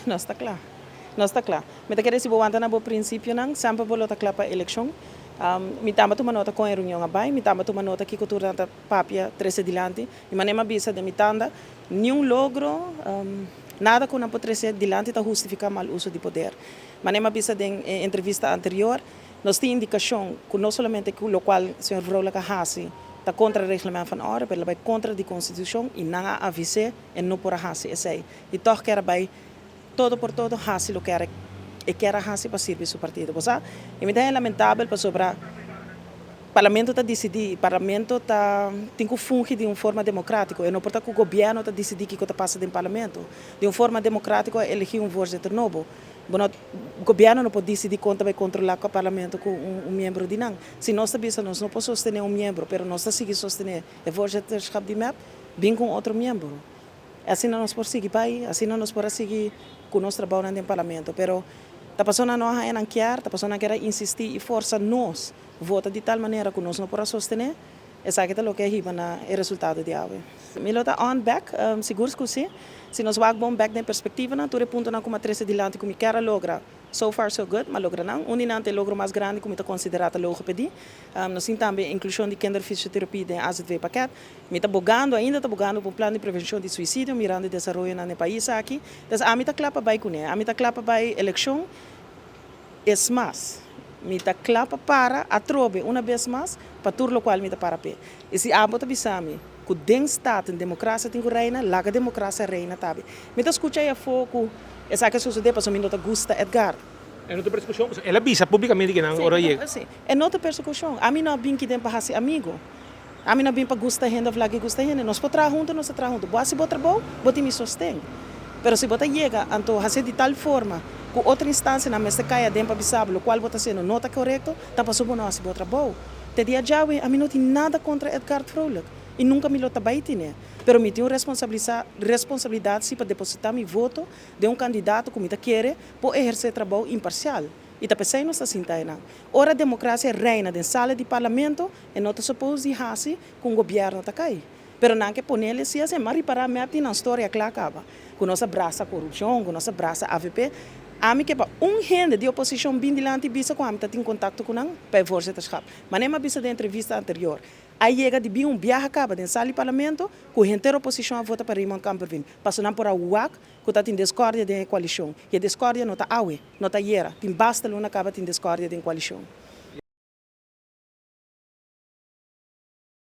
Nos ta kla. Nos ta kla. Mi ta kere si bo wanta na bo prinsipionan, semper bo lo ta kla pa elekshon. Mi tambe a tuma nota kon e reunion a bai, mi tambe a tuma nota kiko tur nan ta papia trese dilanti. Mi manera mi a bisa den mi tanda, niun logro, nada ku nan por trese dilanti ta hustifiká mal uso di poder. Manera mi a bisa den e entrevista anterior, nos tin indikashon ku no solamente ku lokual señor Vrolijk a hasi ta kontra reglement van orde, pero el a bai kontra di konstitushon i nan a avis'é e no por a hasi esei. I tòg ker a bai todo por todo hasi loke e kier a hasi pa sirbi su partido. Bo sa, i mi ta haña lamentabel pasobra Parlamento ta disidí i Parlamento ta tin ku fungi di un forma demokrátiko. E no por ta ku gobièrnu ta disidí kiko ta pasa den Parlamento. Di un forma demokrátiko a elegí un voorzitter nobo. Bo no, gobièrnu no por disidí kon ta bai kontrolá Parlamento ku un miembro di nan. Si nos ta bisa nos no por sostené un miembro, pero nos ta sigui sostené e voorzitterschap di mep, bin ku un otro miembro. Asina nos por sigui bai, asina nos por a sigui ku nos trabounan den Parlamento. Pero ta pasobra nan no a haña nan kier, ta pasobra nan kier a insistí i forsa nos vota di tal manera ku nos no por a sostené, esaki ta loke a hiba na e resultado di awe. Mi lo ta on bek, sigur ku si. Si nos wak bon bek den perspektivanan, tur e puntonan ku mi a trese dilanti ku mi kier a logra, So far so good, m'a logra nan. Un di nan ta e logro mas grandi ku mi ta konsiderá ta logopedie. Nos tin tambe inklushon di kinderfysiotherapie den AZV pakèt. Mi ta bogando, ainda ta bogando pa un plan di prevenshon di suisidio mirando e desaroyonan den pais aki. Entonces ami ta kla pa bai kuné. Ami ta kla pa bai elekshon. Es mas, mi ta kla pa para atrobe una bes mas pa tur lokual mi ta para p'e. I si abo ta bisa mi ku den Staten demokrasia tin ku reina, laga demokrasia reina tabe. Mi ta skucha ei afó ku esaki a sosodé pasobra mi no ta gusta Edgar. E no ta persekushon? Pasobra el a bisa públikamente ku nan ora yega. Sí, e no ta persekushon. Ami no a bin kiden pa hasi amigu. Ami no a bin pa gusta hende òf laga gusta hende. Nos por traha huntu, nos ta traha huntu. Bo hasi bo trabou, bo tin mi sosten. Pero si bo ta yega, anto hasié di tal forma ku otro instansianan mester kai aden pa bisa bo lokual bo ta hasiendo no ta korekto, ta pasobra bo no hasi bo trabou. Te dia djawe ami no tin nada kontra Edgard Vrolijk i nunka mi lo ta bai tine, pero mi tin un responsabilidat si pa depositá mi voto den un kandidato ku mi ta kere por ehersé trabou imparsial. I ta p'esei nos ta sinta einan. Ora demokrasia reina den sala di parlamento e no ta supos di hasi ku un gobièrnu ta kai. Pero nan ke ponele si asina. M'a ripará mep di nan storia kla kaba ku nos a brasa korupshon, ku nos a brasa avp. Ami ke pa un hende di oposishon bin dilanti bisa ku ami ta tin kontakto ku nan pa e voorzitterschap. Manera mi a bisa den entrevista anterior, a yega di bin un biaha kaba den sala di parlamento ku henter oposishon a vota pa Raymond Kamperveen, pasobra nan por a wak ku ta tin deskordia den e koalishon. I e deskordia no ta awe, no ta ayera, tin basta luna kaba tin deskordia den koalishon.